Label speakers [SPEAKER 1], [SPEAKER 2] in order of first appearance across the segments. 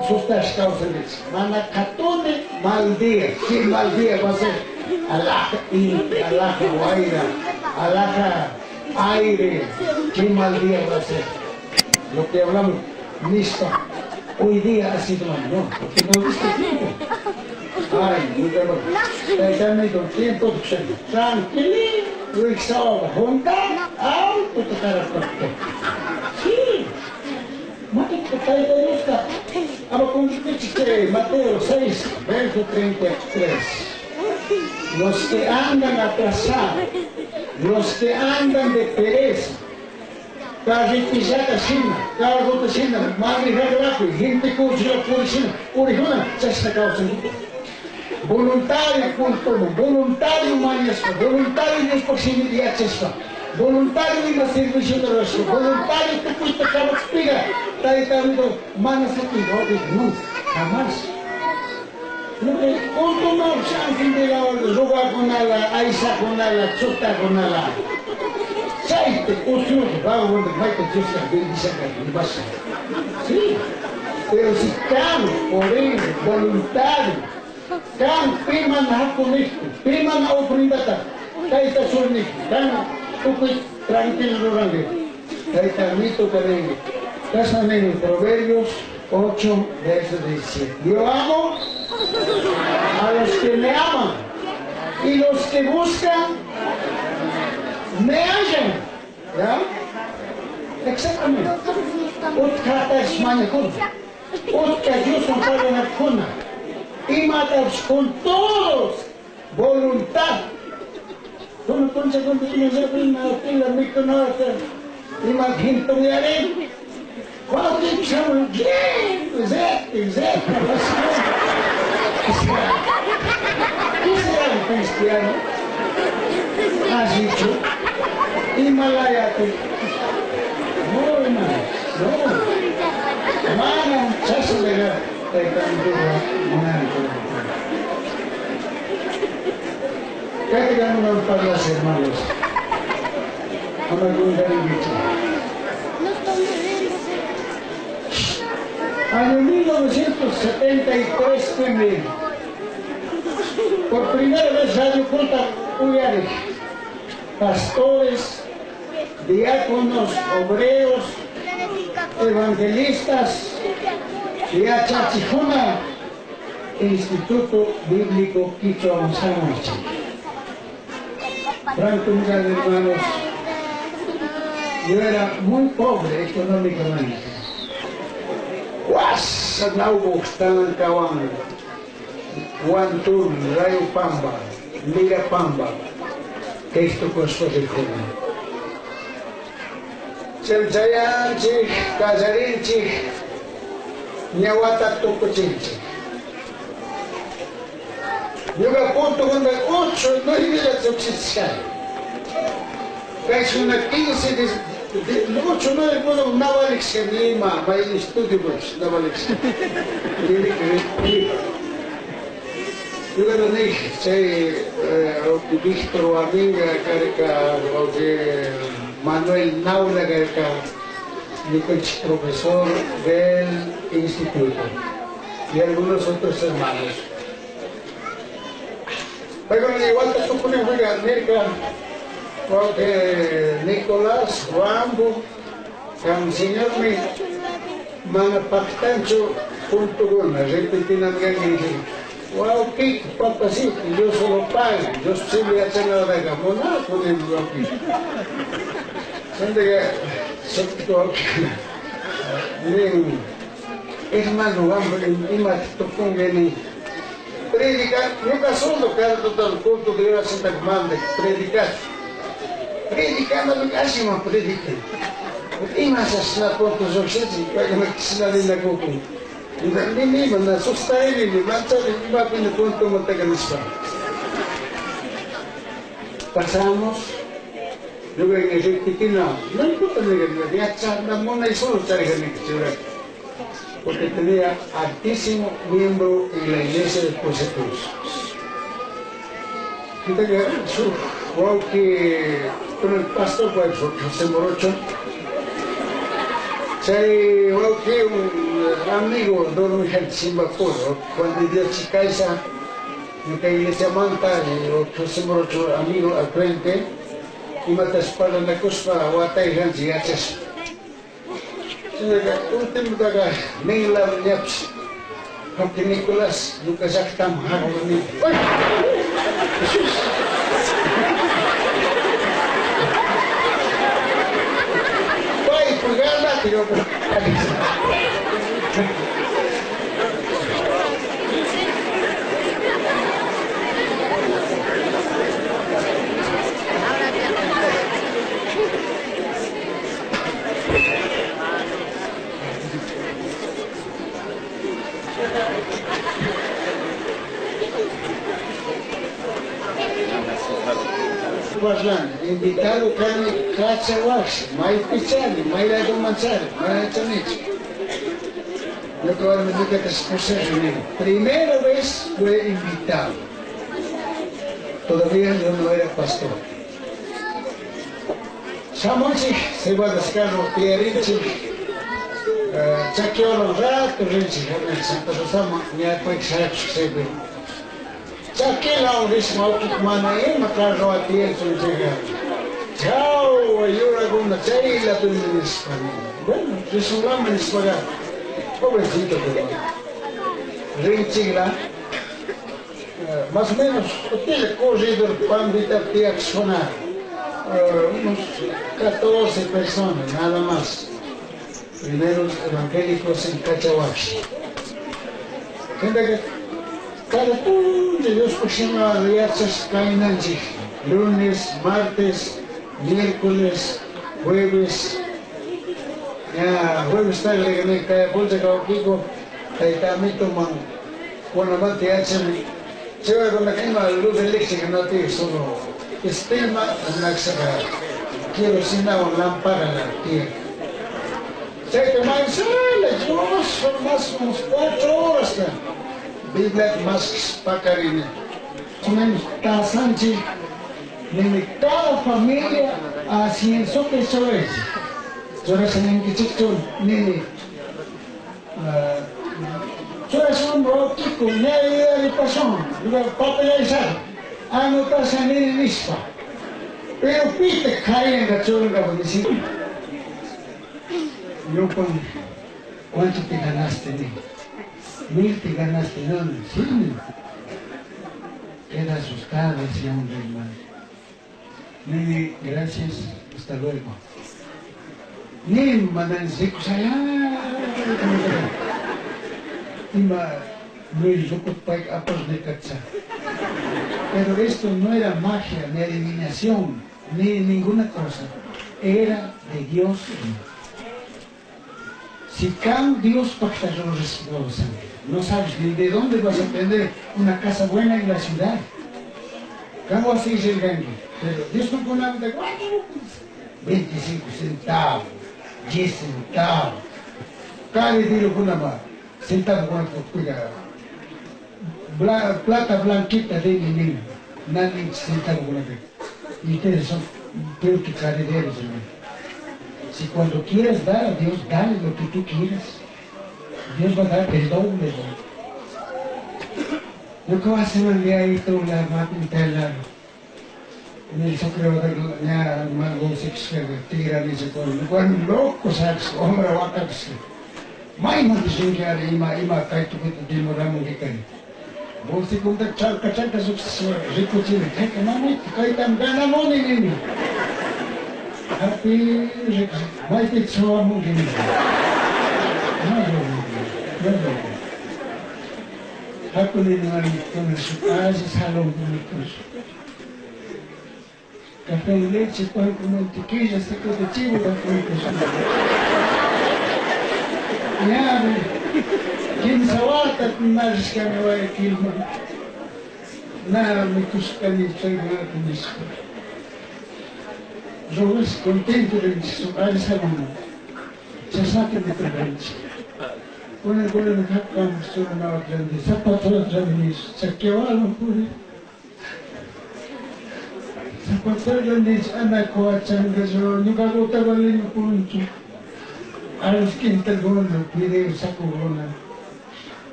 [SPEAKER 1] Sustash kawsankichik. Mana qatuni mal día. Sí, mal día va a ser. Alhaja inti, alhaja wayra, alhaja aire. Qué mal día va a ser. Lo que hablamos, listo. Hoy día ha sido mal, no, porque no viste tiempo. Ay, ñuka tiempo, tranquilo, junta, auto Sí. Mateo 6, verso 33. Los que andan atrasados, los que andan de pereza, carretillata shina, cargota shina, manejarapi, gente kuchilla purishina, purijuna, chashna kawsan. Voluntario culto, voluntario mañaspa, voluntario Diospaq shimita yachashpa, voluntario ima serviciota rurashpa, voluntario tukuyta kamachpiqa, tayta amigo, mana saquin, no, jamás. Culto rugakunala, aysakunala, chutakunala. Chayta usyuta, vagabundo, mayta Diosta bendicianka, nipasha. Sí, pero si kan por él, voluntario, kan piman hakunikpi, piman ofrendata, tayta surnikpi, kan tukuy tranquilo ruranki, tayta amito karinki. Chashna nin Proverbios 8, verso 17. Yo amo a los que me aman y los que buscan me hallan. ¿Ya? Exactamente. Utqatash mañakuna. Utqa Dioswan parlanakuna. Imatapish con todos voluntad. Kuna punchakuna ima pila mikunata, ima hintuyarin. Cuando shamun, bien, exacto, exacto. ¿Qué será un cristiano? Has dicho, Himalaya. No, hermano, no. Mana chashnaqa tayta munani. Kayta kamunan parlas, hermanos. Ama qunqarinkichik. Año 1973 por primera vez Radio Culta uyariq, pastores, diáconos, obreros, evangelistas, yachachikuna, Instituto Bíblico Quichua Sánchez. Franco, hermanos, yo era muy pobre económicamente. Washa Kawan, Huantún, Rayo Pamba, Mira Pamba, que esto costó del joven. Chelchayanchik, kallarinchik, ñawata tukuchinchik. Ñuka punto cuando 8, 9 la tukuchishkani. Kayshuna 15, 8, 9 pudo nawalishka nima, may estudio pues, nawalishka. Tiene que repetir. Ñuka nij, chay Víctor Amiga, karka, Manuel Naula, karka, ñukanchik profesor del instituto y algunos otros hermanos. Pero igual te supone nirka, porque Nicolás Rambo, kan señor mi mana paktanchu puntukuna, repetinan gangi, wow, qué papacito, Dios solo paga, Dios siempre yachanadaqa munakuni wawqi. Chaytaqa nin, hermano, ima tukunki nin, predicar, ñuka solo cada total culto de oración manda predicar. Predicando ashiman predican. Ima chashna punto lluqshichi, paykuna kishna ninakukun. Nini mana sustarini, manchani imapina puntomantaka nishpa. Pasamos, luego en el repetino, no importa ni yachana munay solo charijani porque tenía altísimo miembro en la iglesia de Cruz. Entonces, wawqi con el pastor pues, José Morocho, chay wawqi Amigo dormijan Singapur, Juan de Dios Chicaiza, ñuka iglesia manta, otro amigo al frente, imatas parlanakuspa watayjanchik yachaspa. Chaynaqa últimotaqa ninlam ñapish Porque Nicolás ñuka llaqtaman haku nin. ¡Ay! Jesús! Pay ganate Invitado kani Cachahuax, maypichani, mayladumanchari, mayachanichu. Ñuka warmi ñukata esposa. Primera vez fue invitado. Todavía yo no era pastor. Shamunchik, cebadas carro tiyarinchik, chakiwan rato rinchik, Santa Rosaman, ñawpayki shayakushka chaypi. Chakila rishma mana ima carro atiyanchu chayka. Chawa yurakuna chayllapimi nishpa. Bueno, rishunlaman nishpaqa, pobrecito pero rinchikla, más o menos, utilla corredor pambita tiyakshuna, unos 14 personas, nada más. Primeros evangélicos en Cachahuax. Gente que cada punto Dios próxima yachas kaynanchik. Lunes, martes, miércoles, jueves. Ya, jueves tarde kaya puncha kawkiko, tayta amito man, kunamanta yachani. Chay kunaka ima luz eléctrica no tiene solo estelma naksaka querosinawan lámpara la tiene. Chayta manzana, Dios, son más unos 4 horas. Biblia más pakarini. Menos tasanchik, nini cada familia asienzopi churaychik. Churasha ninkichikchu nini churashun wawqiku ña yuyaripashun papelayshaq anotasha nini nishpa. Pero pita kayanqa churankapak nishi. Yupan, ¿cuánto te ganaste? Ni? 1000 te ganaste, no, sí. Queda asustado ese hombre, hermano. Nini, gracias, hasta luego. Ni manan rikusaya. Ima Luis rukutpay apas nikacha. Pero esto no era magia, ni adivinación, ni ninguna cosa. Era de Dios. Si can Dios pacta no sabes ni de dónde vas a tener una casa buena en la ciudad. ¿Cómo así es el gangue? Pero Dios no conoce 25 centavos, 10 centavos. Cada día con una centavo cuánto cuida. Plata blanquita de mi niño. Nadie centavo con la. Y ustedes son peor que carrederos, hermano. Si cuando quieras dar a Dios, dale lo que tú quieras. Dios va a dar el doble. Yo que voy a hacer un día ahí, tú la máquina la. En el soccer ya mango six tira ni se con cuando loco sax hombre wakax. May man disingyari ima ima kay tukit dimoramo gikan. Bolsi kunta charka charka sux rikuchini kay mami kay tam gana mo ni ni. Happy may titsuwa mo gini. No no. Happy ni naman kung sukazi salong kumikus. Café y leche, pan con mantequilla, seco de chivo, café con Ya, kimsa wata narishkani Guayaquilman. Nada mikushkani chaykunata nishpa. Rugas contento rinchik suk alli salunman. Chashnata mikuranchik. Kunan kunan hakam churanawat randi, zapatorat randi, chakiwawan puri. Zapatorat randi, anakuachanka yo, ñukaqa Otavaloña punchu. Arroz quintalguna, fideo sacoguna,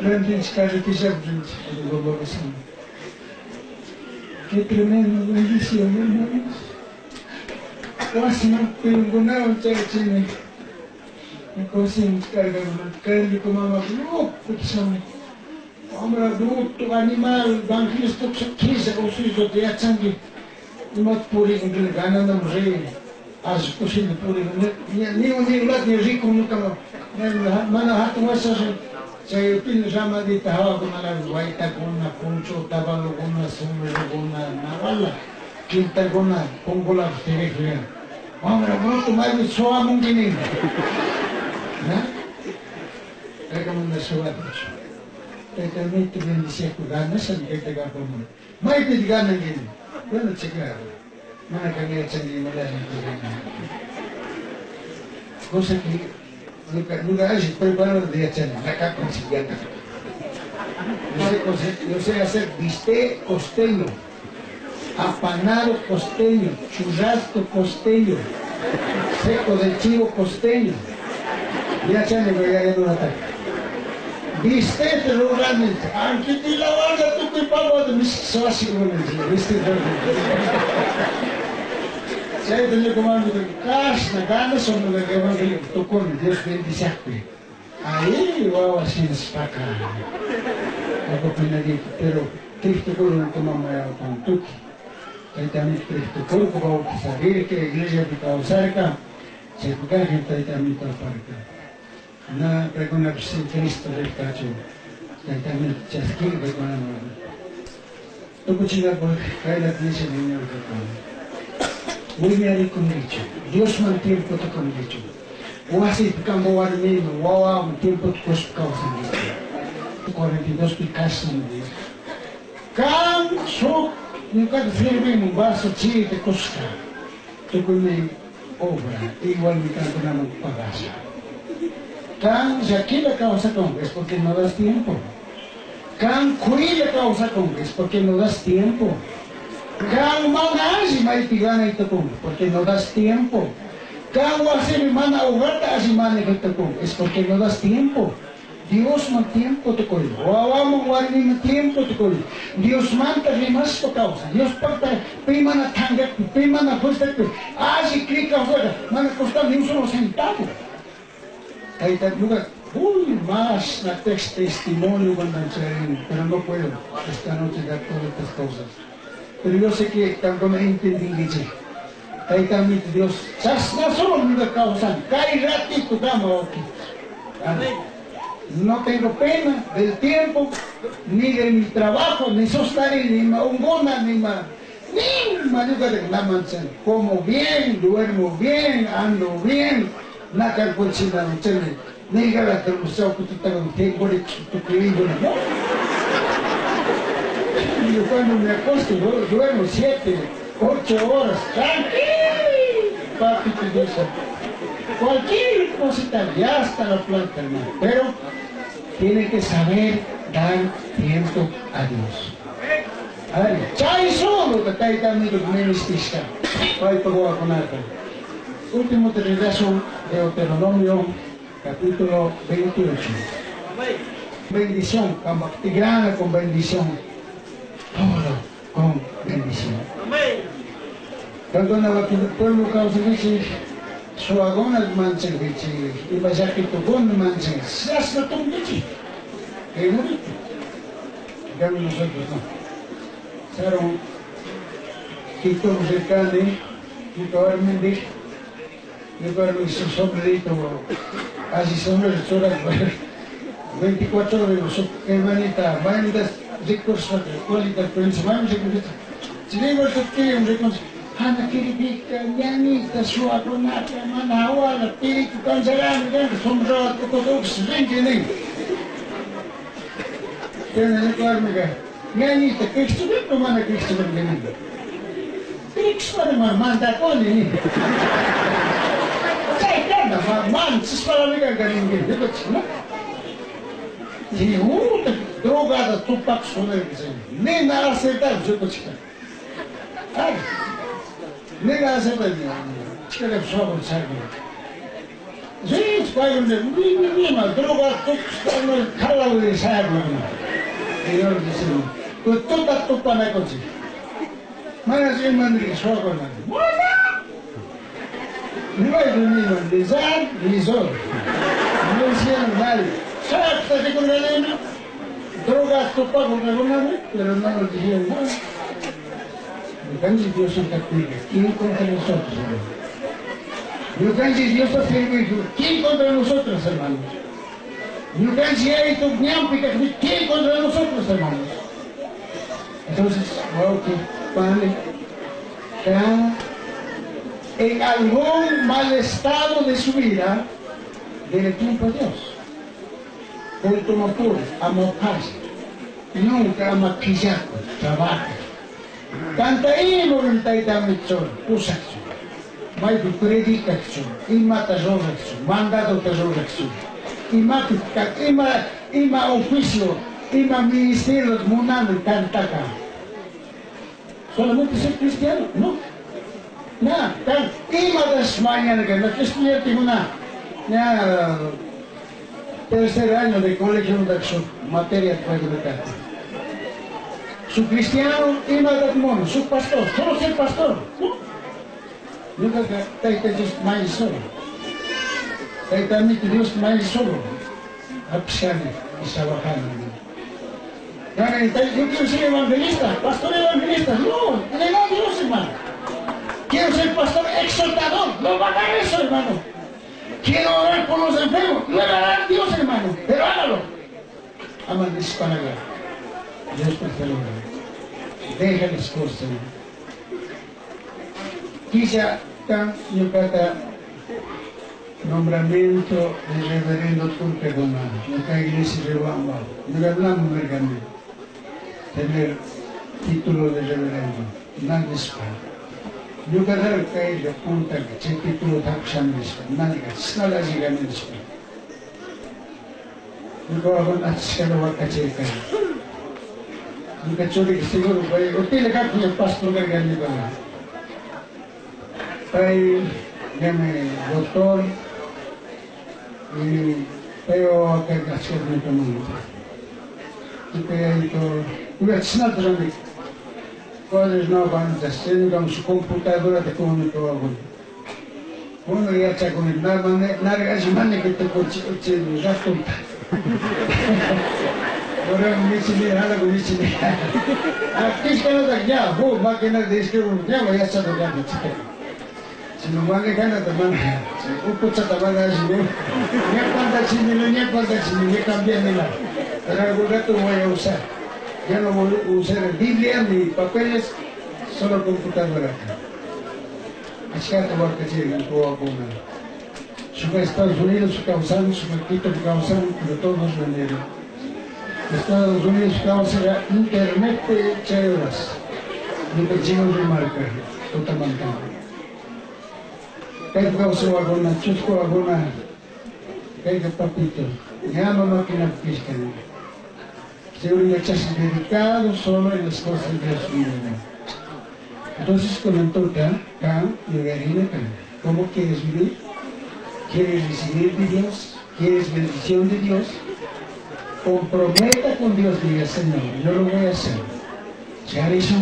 [SPEAKER 1] rantinchik carretilla. Qué tremenda bendición, hermanos. Wasiman puyunkunawan chayachini. Cocina cargakuna, kayndiko mama uqpikshami. Wamra bruto animal, evangelista kisa usuyta yachanki. Imata purikun gananam rey. As kusina purikun. Ni ni ni rico ñuka mana hatun wasas chay pin ramadita hawakunala waytakuna, puncho, tabalukuna, sombrerokuna, nawala, quintakuna, pungula tirikriyan. Wamra bruto maymi suwamunki nin. ¿No? Kaykamanta suwatichu. Tayta Amito bendiciaku ganashan kayta kapamun. Maypi gananki? Bueno, checar. Mana kan yachanki imalaya Cosa que nunca alli preparado de yachani, naka consiguiendo. Yo sé hacer bistec costeño, apanado costeño, churrasco costeño, seco de chivo costeño. Yachani, ya ya no ataca. Bistec rurani, aunque te la vaya tu pavo de mis socios, bistec Chayta ñuka kashna ganas ñuka evangelio tukuni Dios bendiciakpi. Ahí wawa shinashpaka. Pinadito, pero Cristo ñuka mama tuki. Tayta Amito Cristo kurku bautizarirka, iglesiapi kawsarka, chaypukajin Tayta Amito aparka. Na paykunapish sin Cristo rirkachu. Tayta Amito chaskirka paykunaman. Tukuchinapak kaynata nisha ñuka. Wiñarikunkichu, Diosman tiempo tukunkichu. Wasipi kanpa warmiman, wawaman tiempo tukushpa kawsankichu. 42 pi kashna Dios. Kan shuk ñukata sirvimun vaso chita kushka. Tukuymi obra, igualmi kankunaman pagasha. Kan llakilla kawsakunki es porque no das tiempo. Kan kuylla kawsakunki es porque no das tiempo. Kan mana alli maypi ganay tukunki porque no das tiempo. Kan wasipi mana hogarta alli manejay tukunki es porque no das tiempo. Diosman tiempo tukuy, wawaman warmiman tiempo tukuy. Diosmanta rimashpa kawsa, Diospakta pi mana tankakpi, pi mana fuerzapi, alli cri kawsaka, mana costan ni un solo centavo. Tayta ñuka, uy, más la testimonio cuando pero no puedo esta noche dar todas estas cosas. Pero yo sé que tanto me entendí. Tayta Amito Dios, chashna solo ñuka kawsan, kay ratito kama wawki. No tengo pena del tiempo, ni de mi trabajo, ni sostari, ni ma ungona, ni ma ni mañuka de la mancha. Como bien, duermo bien, ando bien, nakar conchina no chene, ni gala termusao kutita con tiempo de tu no. Yo cuando me acuesto duermo 7, 8 horas, tranquilo, papi te dice. Cualquier cosita, ya hasta la planta, hermano. Pero tiene que saber dar tiempo a Dios. A ver, chay solo que tayta amigo ministista. Último te regreso, Deuteronomio, capítulo 28. Bendición, tigrana con bendición. Todo con bendición. Cuando el pueblo causa suagona manchankichik, ima llakitukuna manchankichik, chashna tunkichik. Qué bonito. En cambio nosotros no. Saron, Quito rirkani, ñuka warmindik, ñuka warmi su sombrerito, alli sombrero churak, 24 horas, su hermanita, maynintas rikurshpa, cualita, maymi rikurishpa, chaywan kiri rikunchik. Ana kiripika, ñañita, suwakunata, mana hawala, piriku kansarani, kanka, sombrero tukutuks, rinki nin. Chayna ñuka warmika, ñañita, kishchipika mana kishchipika nin. Kishpani mana mantakuni nin. Chaykana, manchishpalami kanka ninki, ñukanchik, no? Chay drogata tupak sunarka chay, nina aceptar ñukanchikka. Ay. Nega aceptar, chikara suwakun sarkun. Paykuna droga tukuspa shayakuna. Señor dice, tuta tupanakunchik. Mana imanirka suwakuna. Nimayku niman, rizar, rizor. No hicieron mal. Shayakta rikurkanimi, droga tupakurkakunami, pero no nos dijeron nada. Ñukanchik Dios cuida. ¿Quién contra nosotros, hermanos? Ñukanchik Dios sirve. ¿Quién contra nosotros, hermanos? Ñukanchik ¿quién contra nosotros, hermanos? Entonces, ok, padre, en algún mal estado de su vida, dele tiempo a Dios. Punto amor paz. Nunca ama quillaco, trabaja. Canta voluntad pusaqchu. Maypi predicaqchu, imata ruraqchu, mandadota ruraqchu. Imapi ima oficio, ima ministerio munani tantaka. Solamente ser cristiano, no. Na, tan ima das mañana que no estudiante una ya tercer año de colegio de su materia de Su cristiano ima dat mono, su pastor, solo ser pastor, no. Nunca Tayta Dios may solo. Tayta Dios may solo. Apshani y trabajando. Yo quiero ser evangelista, pastor evangelista. No, le da a Dios, hermano. Quiero ser pastor exhortador. No va a dar eso, hermano. Quiero orar por los enfermos. No le va a dar Dios, hermano. Pero hágalo. Aman disparaga. Dios te Deja las cosas, hermano. Quizá tan ñuqata nombramiento de reverendo turcakuna, ñuqa iglesia Riobamba, ñuqa munarkani tener título de reverendo, na nispa. Ñuqa kaylla puntaka chay título hapishani nispa, naniqa chishnala alli kani nispa. Ñuqa wawakuna achkata wakachirkani. Ñuqa churika seguro pay utila kakpi pastor karkani ñuqaqa. Pay ñami doctor y pay wawaka achkata ñukamanta. Ñuqa yayito, ñuqa chishnata rurani. Cuáles no van a hacer su computadora de ñuqa wawakuna. Uno yachakuni, nariga alli mana que tukuchi ratunta. Ahora michini, halaku michini. Kishkanata ya, hu máquina de escribir, ya voy a hacer ya, chica. Si no manejana ta mana, ukuchata mana alli, ña pantachini, ña pantachini, ña cambiándola. Pero algún rato voy a usar. Ya no voy a usar Biblia ni papeles, solo computadora. Achkata wakachirkan wawakuna. Shuka Estados Unidos kawsan, shuka Quito kawsan, pero todos maneras. Estados Unidos kawsarka internet chay horas. Ñuka chingo rimarka, tutamanta. Kaypi kawsaq wawakuna, chusku wawakuna, kayka papito, ñama máquina kishkani. Seguro yachas dedicado solo en las cosas de Dios mismo. Entonces con el tuta, kan, yugarina, kan. ¿Cómo quieres vivir? ¿Quieres recibir de Dios? ¿Quieres bendición de Dios? Comprometa con Dios, diga, Señor, yo lo voy a hacer. Charisho,